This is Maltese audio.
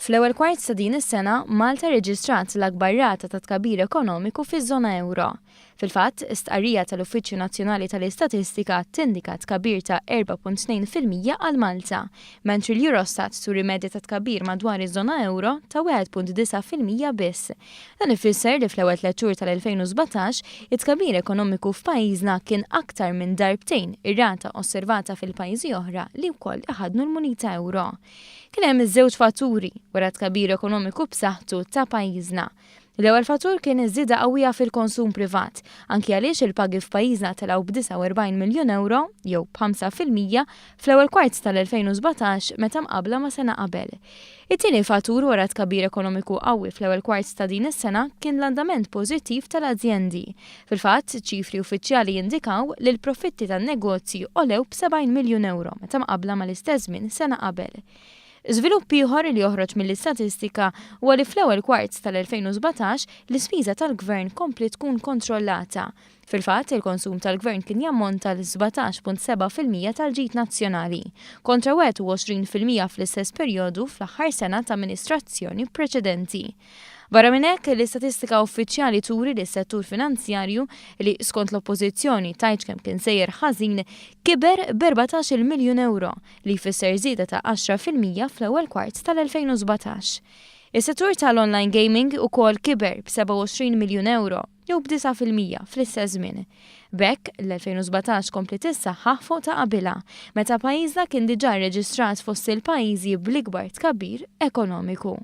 Fl-ewwel kwart ta' din is-sena, Malta rreġistrat l-akbar rata ta' tkabbir ekonomiku fiż-żona ewro. Fil-fatt, stqarrija tal-Uffiċċju Nazzjonali tal-Istatistika tindika tkabbir ta' 4.2% għal Malta, mentri l-Eurostat turi medja ta' tkabbir madwar iż-żona ewro ta' 1.9% biss. Dan ifisser li fl-ewwel tlett xhur tal-2017, it-tkabbir ekonomiku f'pajjiżna kien aktar minn darbtejn ir-rata osservata fil-pajjiżi oħra li wkoll iħaddnu l-munita ewro. Kien hemm żewġ fatturi wara t-tkabbir ekonomiku b'saħħtu ta' pajjiżna. L-ewwel fattur kien iż-żieda qawwija fil-konsum privat, anki għaliex il-pagi f'pajjiżna telgħu b'49 miljun ewro, jew b'5%, fl-ewwel kwart tal-2017 meta mqabbla ma' sena qabel. It-tieni fattur wara t-tkabbir ekonomiku qawwi fl-ewwel kwart ta' din is-sena kien l-andament pożittiv tal-azjendi. Fil-fatt, ċifri uffiċjali jindikaw li l-profitti tan-negozji għolew b'70 miljun ewro meta mqabbla mal-istess żmien sena qabel. Żvilupp ieħor li joħroġ mill-istatistika huwa li fl-ewwel kwart tal-2017 l-ispiża tal-Gvern kompliet tkun kontrollata. Fil-fatt, il-konsum tal-Gvern kien jammonta għal 17.7% tal-ġid nazzjonali, kontra 21% fl-istess perjodu fl-aħħar sena ta' amministrazzjoni preċedenti. Barra minn hekk, l-istatistika uffiċjali turi li s-settur finanzjarju, li skont l-Oppożizzjoni tgħidx kemm kien sejjer ħażin, kiber b'14-il miljun ewro, li jfisser żieda ta' 10% fl-ewwel kwart tal-2017. Is-settur tal-online gaming ukoll kiber b'27 miljun ewro, jew b'9% fl-istess żmien. B'hekk, l-2017 kompliet issaħħaħ fuq ta' qabilha, meta pajjiżna kien diġà rreġistrat fost il-pajjiżi bl-ikbar tkabbir ekonomiku.